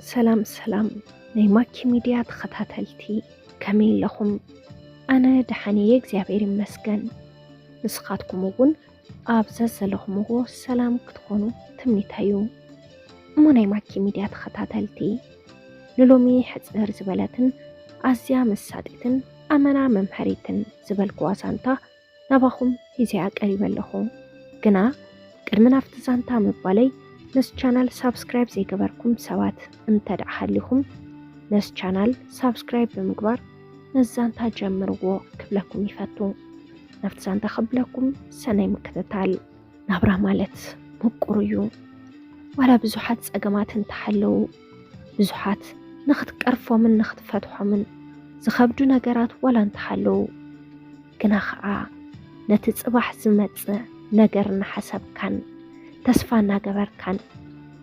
ሰላም ሰላም ናይ ማኪ ሚድያ ተኸታተልቲ፣ ከመይ ኣለኹም? ኣነ ደሓን እየ እግዚኣብሔር ይመስገን። ንስኻትኩም እውን ኣብ ዘዘለኹምዎ ሰላም ክትኾኑ ትምኒተይ እዩ። እሞ ናይ ማኪ ሚድያ ተኸታተልቲ፣ ንሎሚ ሕፅር ዝበለትን ኣዝያ መሳጢትን ኣመና መምሃሪትን ዝበልክዋ ዛንታ ናባኹም ሒዘያ ቀሪበ ኣለኹ። ግና ቅድሚ ናብቲ ዛንታ ምባለይ ነዚ ቻናል ሳብስክራይብ ዘይገበርኩም ሰባት እንተ ደኣ ሃሊኹም ነዚ ቻናል ሳብስክራይብ ብምግባር ነዚ ዛንታ ጀምርዎ ክብለኩም ይፈቱ። ናብቲ ዛንታ ክብለኩም ሰናይ ምክትታል። ናብራ ማለት ምቁር እዩ። ዋላ ብዙሓት ጸገማት እንተሃለዉ ብዙሓት ንኽትቀርፎምን ንኽትፈትሖምን ዝኸብዱ ነገራት ዋላ እንተሃለዉ ግና ኸዓ ነቲ ጽባሕ ዝመጽእ ነገር እናሓሰብካን ተስፋ እናገበርካን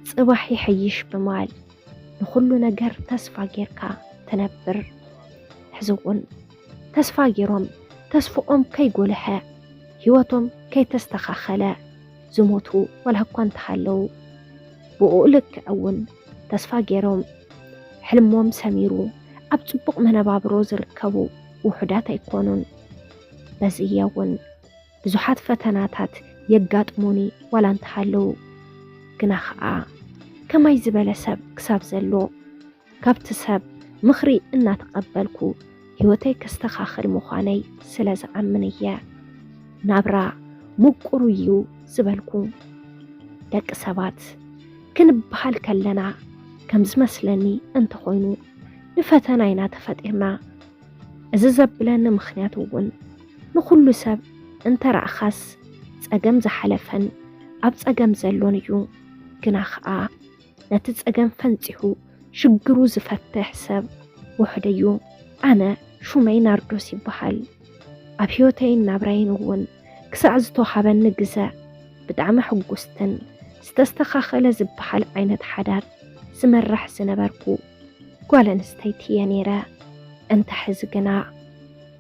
ጽባሕ ይሐይሽ ብምባል ንኹሉ ነገር ተስፋ ጌርካ ትነብር። ሕዚ እውን ተስፋ ጌሮም ተስፍኦም ከይጎልሐ ህይወቶም ከይተስተኻኸለ ዝሞቱ ዋላ እኳ እንተሃለዉ ብኡ ልክዕ እውን ተስፋ ጌሮም ሕልሞም ሰሚሩ ኣብ ጽቡቕ መነባብሮ ዝርከቡ ውሑዳት ኣይኮኑን። በዚ እየ እውን ብዙሓት ፈተናታት የጋጥሙኒ ዋላ እንተሃለዉ ግና ኸዓ ከማይ ዝበለ ሰብ ክሳብ ዘሎ ካብቲ ሰብ ምኽሪ እናተቐበልኩ ህይወተይ ከስተኻኽል ምዃነይ ስለ ዝኣምን እየ ናብራ ምቁር እዩ ዝበልኩ። ደቂ ሰባት ክንበሃል ከለና ከም ዝመስለኒ እንተኾይኑ ንፈተና ኢና ተፈጢርና። እዚ ዘብለኒ ምኽንያት እውን ንኹሉ ሰብ እንተረኣኻስ ጸገም ዝሓለፈን ኣብ ጸገም ዘሎን እዩ። ግና ኸዓ ነቲ ጸገም ፈንጺሑ ሽግሩ ዝፈትሕ ሰብ ውሑድ እዩ። ኣነ ሹመይ ናርዶስ ይበሃል። ኣብ ህይወተይን ናብራይን እውን ክሳዕ ዝተውሃበኒ ግዘ ብጣዕሚ ሕጉስትን ዝተስተኻኸለ ዝበሃል ዓይነት ሓዳር ዝመርሕ ዝነበርኩ ጓል ኣንስተይቲ እየ ነይረ። እንተ ሕዚ ግና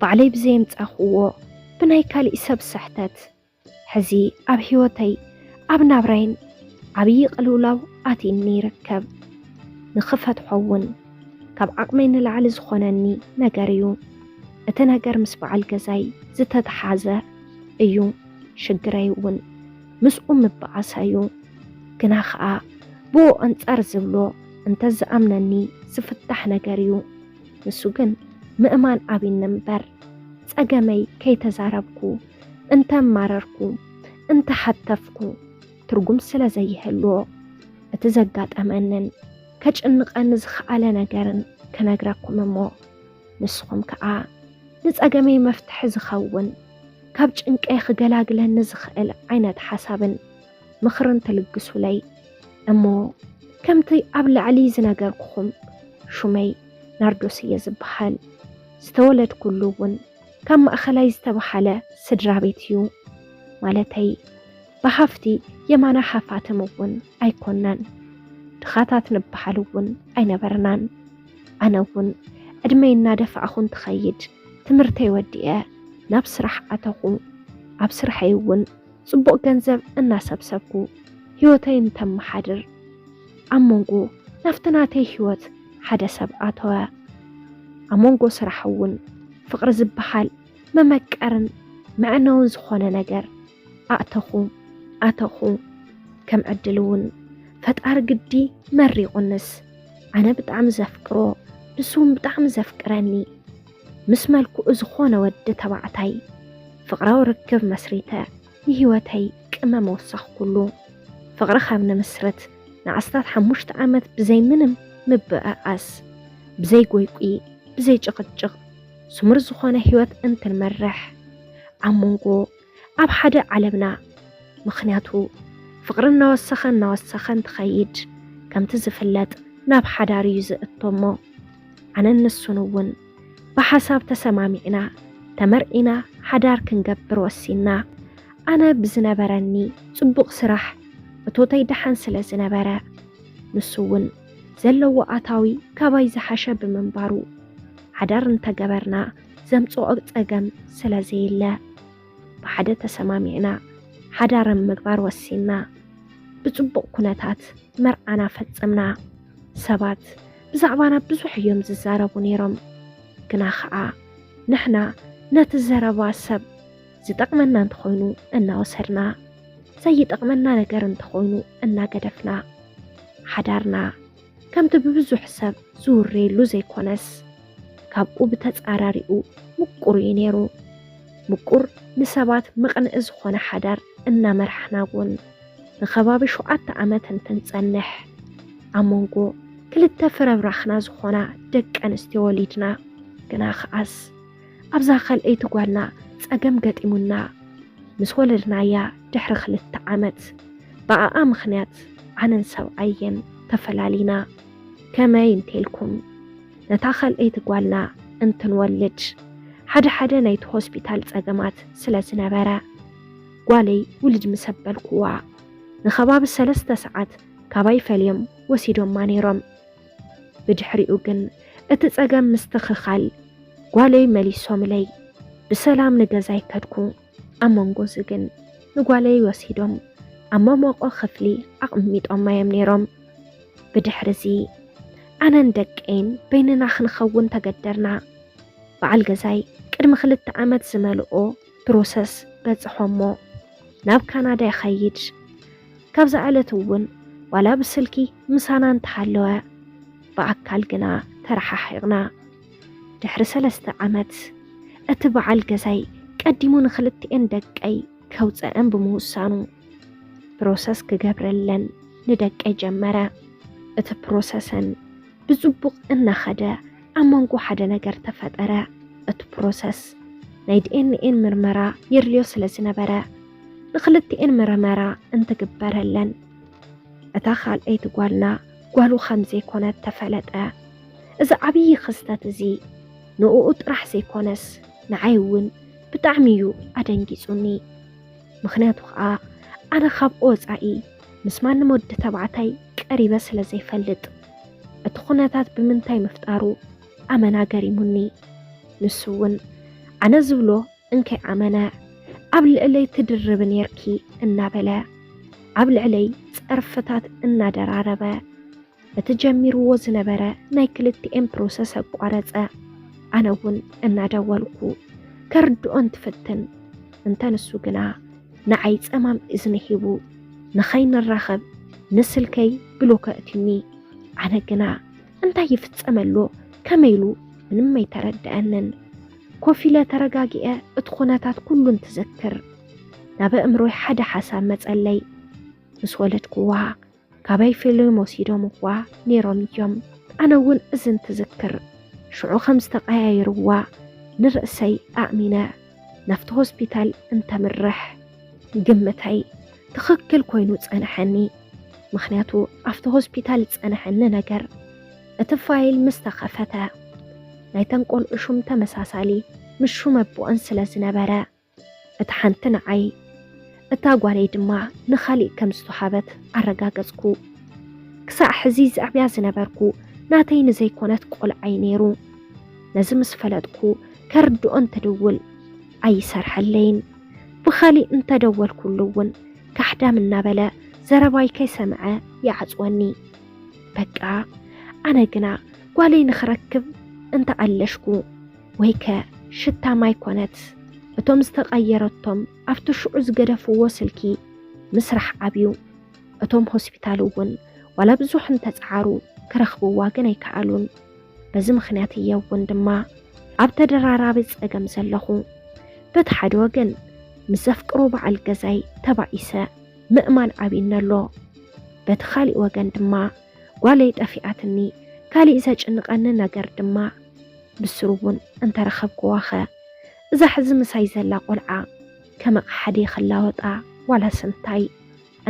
ባዕለይ ብዘየምጻኽዎ ብናይ ካሊእ ሰብ ስሕተት ሕዚ ኣብ ህይወተይ ኣብ ናብራይን ዓብዪ ቅልውላው ኣትይኒ ይርከብ። ንኽፈትሖ እውን ካብ ዓቕመይ ንላዕሊ ዝኾነኒ ነገር እዩ። እቲ ነገር ምስ በዓል ገዛይ ዝተተሓዘ እዩ። ሽግረይ እውን ምስኡ ምበኣሰ እዩ። ግና ኸዓ ብኡ ኣንጻር ዝብሎ እንተዝኣምነኒ ዝፍታሕ ነገር እዩ። ንሱ ግን ምእማን ኣብይኒ እምበር ጸገመይ ከይተዛረብኩ እንተማረርኩ እንተሓተፍኩ ትርጉም ስለ ዘይህልዎ እቲ ዘጋጠመንን ከጭንቐኒ ዝኸኣለ ነገርን ክነግረኩም እሞ ንስኹም ከኣ ንጸገመይ መፍትሒ ዝኸውን ካብ ጭንቀይ ክገላግለኒ ዝኽእል ዓይነት ሓሳብን ምኽርን ትልግሱለይ እሞ ከምቲ ኣብ ላዕሊ ዝነገርኩኹም ሹመይ ናርዶስ እየ ዝበሃል። ዝተወለድኩሉ እውን ካብ ማእኸላይ ዝተበሃለ ስድራ ቤት እዩ። ማለተይ ብሃፍቲ የማና ሃፋትም እውን ኣይኮናን። ድኻታት ንበሃል እውን ኣይነበርናን። ኣነ እውን ዕድመይ እናደፋእኹ እንትኸይድ ትምህርተይ ወዲአ ናብ ስራሕ ኣተኹ። ኣብ ስርሐይ እውን ጽቡቕ ገንዘብ እናሰብሰብኩ ህይወተይ እንተመሓድር ኣብ መንጎ ናብቲ ናተይ ህይወት ሓደ ሰብ ኣተወ። ኣብ መንጎ ስራሕ እውን ፍቕሪ ዝበሃል መመቀርን መዕነውን ዝኾነ ነገር ኣእተኹ ኣተኹ። ከም ዕድል እውን ፈጣሪ ግዲ መሪቑንስ ኣነ ብጣዕሚ ዘፍቅሮ ንሱ እውን ብጣዕሚ ዘፍቅረኒ ምስ መልክዑ ዝኾነ ወዲ ተባዕታይ ፍቕራዊ ርክብ መስሪተ ንህይወተይ ቅመም ወሰኽኩሉ። ፍቕሪ ካብ ንምስርት ንኣስታት ሓሙሽተ ዓመት ብዘይ ምንም ምብእኣስ፣ ብዘይ ጎይቁይ፣ ብዘይ ጭቕጭቕ ስሙር ዝኾነ ህይወት እንትንመርሕ ኣብ መንጎ ኣብ ሓደ ዓለምና ምኽንያቱ ፍቕሪ እናወሰኸ እናወሰኸ እንትኸይድ ከምቲ ዝፍለጥ ናብ ሓዳር እዩ ዝእቶ እሞ ኣነን ንሱን እውን ብሓሳብ ተሰማሚዕና ተመርዒና ሓዳር ክንገብር ወሲንና። ኣነ ብዝነበረኒ ጽቡቕ ስራሕ እቶተይ ደሓን ስለ ዝነበረ ንሱ እውን ዘለዎ ኣታዊ ካባይ ዝሓሸ ብምንባሩ ሓዳር እንተገበርና ዘምጽኦ ጸገም ስለ ዘየለ ብሓደ ተሰማሚዕና ሓዳር ምግባር ወሲንና። ብጽቡቕ ኩነታት መርዓና ፈጸምና። ሰባት ብዛዕባና ብዙሕ እዮም ዝዛረቡ ነይሮም። ግና ኸዓ ንሕና ነቲ ዘረባ ሰብ ዝጠቕመና እንተኾይኑ እናወሰድና፣ ዘይጠቕመና ነገር እንተኾይኑ እናገደፍና፣ ሓዳርና ከምቲ ብብዙሕ ሰብ ዝውረየሉ ዘይኮነስ፣ ካብኡ ብተጻራሪኡ ምቁር እዩ ነይሩ። ምቁር ንሰባት መቕንኢ ዝኾነ ሓዳር እናመራሕና እውን ንኸባቢ ሸውዓተ ዓመት እንትንጸንሕ፣ ኣብ መንጎ ክልተ ፍረብራኽና ዝኾና ደቂ ኣንስትዮ ወሊድና። ግና ኸዓስ ኣብዛ ካልኣይቲ ጓልና ጸገም ገጢሙና፣ ምስ ወለድናያ ድሕሪ ክልተ ዓመት ብኣኣ ምኽንያት ኣነን ሰብኣየን ተፈላሊና። ከመይ እንተልኩም፣ ነታ ካልኣይቲ ጓልና እንትንወልድ ሓደ ሓደ ናይቲ ሆስፒታል ጸገማት ስለ ዝነበረ፣ ጓለይ ውልድ ምስ ኣበልኩዋ ንኸባቢ ሰለስተ ሰዓት ካባይ ፈልዮም ወሲዶማ ነይሮም። ብድሕሪኡ ግን እቲ ጸገም ምስትኽኻል ጓለይ መሊሶምለይ ብሰላም ንገዛይ ከድኩ። ኣብ መንጎ እዚ ግን ንጓለይ ወሲዶም ኣብ መሞቆ ክፍሊ ኣቕሚጦማ እዮም ነይሮም። ብድሕሪ እዚ ኣነን ደቀይን በይንና ክንኸውን ተገደርና። በዓል ገዛይ ቅድሚ ክልተ ዓመት ዝመልኦ ፕሮሰስ በጽሖሞ ናብ ካናዳ ይኸይድ። ካብዛ ዕለት እውን ዋላ ብስልኪ ምሳና እንተሃለወ፣ ብኣካል ግና ተረሓሒቕና። ድሕሪ ሰለስተ ዓመት እቲ በዓል ገዛይ ቀዲሙ ንክልቲኤን ደቀይ ከውፀአን ብምውሳኑ፣ ፕሮሰስ ክገብረለን ንደቀይ ጀመረ። እቲ ፕሮሰሰን ብጽቡቕ እናኸደ፣ ኣብ መንጎ ሓደ ነገር ተፈጠረ። እቲ ፕሮሰስ ናይ ዲ ኤን ኤን ምርመራ የድልዮ ስለ ዝነበረ፣ ንክልቲኤን ምርመራ እንትግበረለን፣ እታ ካልኣይቲ ጓልና ጓሉ ከም ዘይኮነት ተፈለጠ። እዚ ዓብዪ ክስተት እዚ ንእኡ ጥራሕ ዘይኮነስ፣ ንዓይ እውን ብጣዕሚ እዩ ኣደንጊጹኒ። ምኽንያቱ ኸኣ፣ ኣነ ካብ ወጻኢ ምስ ማንም ወዲ ተባዕታይ ቀሪበ ስለ ዘይፈልጥ፣ እቲ ኩነታት ብምንታይ ምፍጣሩ ኣመና ገሪሙኒ። ንሱ እውን ኣነ ዝብሎ እንከይኣመነ፣ ኣብ ልዕለይ ትድርቢ ኔርኪ እናበለ፣ ኣብ ልዕለይ ጸርፍታት እናደራረበ፣ እቲ ጀሚርዎ ዝነበረ ናይ ክልቲኤን ፕሮሰስ ኣቋረጸ። ኣነ እውን እናደወልኩ ከርድኦ እንትፍትን፣ እንተ ንሱ ግና ንዓይ ጸማም እዝኒ ሂቡ፣ ንኸይንራኸብ ንስልከይ ብሎክ ኣእትዩኒ። ኣነ ግና እንታይ ይፍጸም ኣሎ፣ ከመይ ኢሉ፣ ምንም ኣይተረድኣንን። ኮፍ ኢለ ተረጋጊኤ እቲ ኩነታት ኩሉ እንትዝክር፣ ናብ ኣእምሮይ ሓደ ሓሳብ መጸለይ። ምስ ወለድኩዋ፣ ካባይ ፈልዮም ወሲዶምዋ ነይሮም እዮም። ኣነ እውን እዚ እንትዝክር፣ ሽዑ ከም ዝተቐያየርዋ ንርእሰይ ኣእሚነ ናብቲ ሆስፒታል እንተምርሕ፣ ግምተይ ትኽክል ኮይኑ ጸንሐኒ። ምኽንያቱ ኣብቲ ሆስፒታል ዝጸንሐኒ ነገር፣ እቲ ፋይል ምስ ተኸፈተ፣ ናይተን ቆልዑ ሹም ተመሳሳሊ ምስ ሹም ኣቦኣን ስለ ዝነበረ፣ እታ ሓንቲ ንዓይ፣ እታ ጓለይ ድማ ንኻሊእ ከም ዝተውሃበት ኣረጋገጽኩ። ክሳዕ ሕዚ ዘዕብያ ዝነበርኩ ናተይ ንዘይኮነት ቆልዓይ ነይሩ። ነዚ ምስ ፈለጥኩ፣ ከርድኦ እንትድውል ኣይሰርሐለይን። ብኻሊእ እንተደወልኩሉ እውን፣ ካሕዳም እናበለ ዘረባይ ከይሰምዐ ይዓጽወኒ። በቃ፣ ኣነ ግና ጓለይ ንኽረክብ እንተኣለሽኩ፣ ወይከ ሽታ ማይ ኮነት፣ እቶም ዝተቐየረቶም ኣብቲ ሽዑ ዝገደፍዎ ስልኪ ምስራሕ ኣብዩ። እቶም ሆስፒታል እውን ዋላ ብዙሕ እንተጸዓሩ ክረኽብዋ ግን ኣይከኣሉን። በዚ ምኽንያት እየ እውን ድማ ኣብ ተደራራቢ ጸገም ዘለኹ። በቲ ሓደ ወገን ምስ ዘፍቅሮ በዓል ገዛይ ተባኢሰ ምእማን ኣብዩኒ ኣሎ። በቲ ካሊእ ወገን ድማ ጓለይ ጠፊኣትኒ፣ ካሊእ ዘጭንቐኒ ነገር ድማ ብስሩ እውን እንተረኸብክዋኸ፣ እዛ ሕዚ ምሳይ ዘላ ቆልዓ ከመቕሓ ድየ ክላወጣ ዋላስ እንታይ?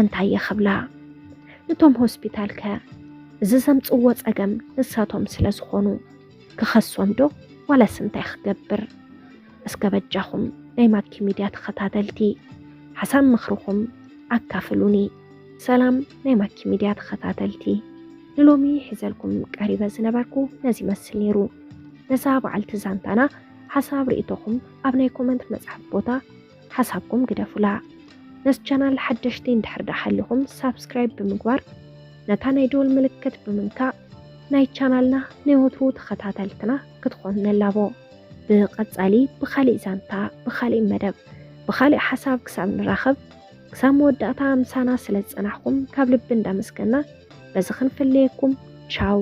እንታይ እየ ክብላ? ነቶም ሆስፒታልከ እዚ ዘምጽዎ ጸገም ንሳቶም ስለ ዝኾኑ ክኸሶም ዶ ዋላስ እንታይ ክገብር? እስከ በጃኹም ናይ ማኪ ሚድያ ተኸታተልቲ ሓሳብ ምኽርኹም ኣካፍሉኒ። ሰላም ናይ ማኪ ሚድያ ተኸታተልቲ፣ ንሎሚ ሒዘልኩም ቀሪበ ዝነበርኩ ነዚ ይመስል ነይሩ። ነዛ በዓልቲ ዛንታና ሓሳብ ርእይቶኹም ኣብ ናይ ኮመንት መጽሓፍ ቦታ ሓሳብኩም ግደፉላ። ነዚ ቻናል ሓደሽቲ እንድሕር ደኣ ሃሊኹም ሳብስክራይብ ብምግባር ነታ ናይ ደወል ምልክት ብምንካእ ናይ ቻናልና ናይ ወትሩ ተኸታተልትና ክትኾኑ ንላቦ። ብቐጻሊ ብኻሊእ ዛንታ፣ ብኻሊእ መደብ፣ ብኻሊእ ሓሳብ ክሳብ ንራኸብ፣ ክሳብ መወዳእታ ምሳና ስለ ዝጸናሕኩም ካብ ልቢ እንዳመስገና፣ በዚ ክንፍለየኩም። ቻው።